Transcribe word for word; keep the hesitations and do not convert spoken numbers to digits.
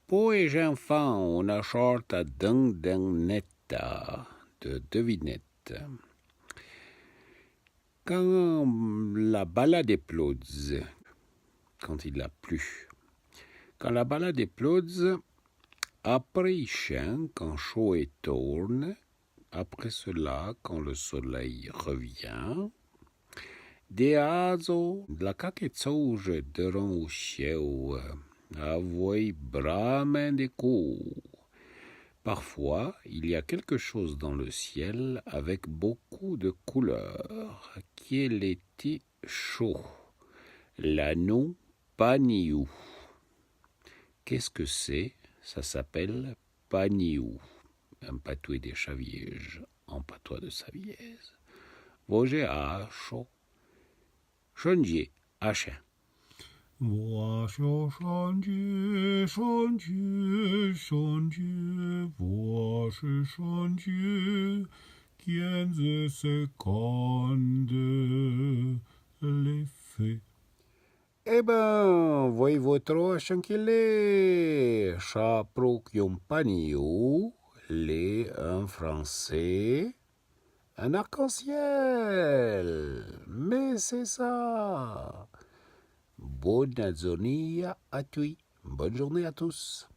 Po é j'enfan, ona chorta d'indènèta, de devinette. Quand l'a balà de plodze, quand il a plu. Quand l'a balà de plodze, apré i chin, quand cho é torne, après cela, quand le soleil revient, de adzo, l'a caque tsouje deran o sieu, avoué bramin de cou. Parfois, il y a quelque chose dans le ciel avec beaucoup de couleurs. Quel est-i cho? L'a non Paniou. Qu'est-ce que c'est? Ça s'appelle Paniou. En patoué de Chavièje, en patois de Savièse. Vojé a cho. Chondjé, a chin. Voa cho chondjé, chondjé, chondjé, voa cho chondjé, quinze secondes, l'effet. Eh ben, voué vo tro a chin que l'é, cha pro qu'yon paniou, l'é en français un arc-en-ciel. Mais c'est ça. Bona zornada a tui. Bonne journée à tous.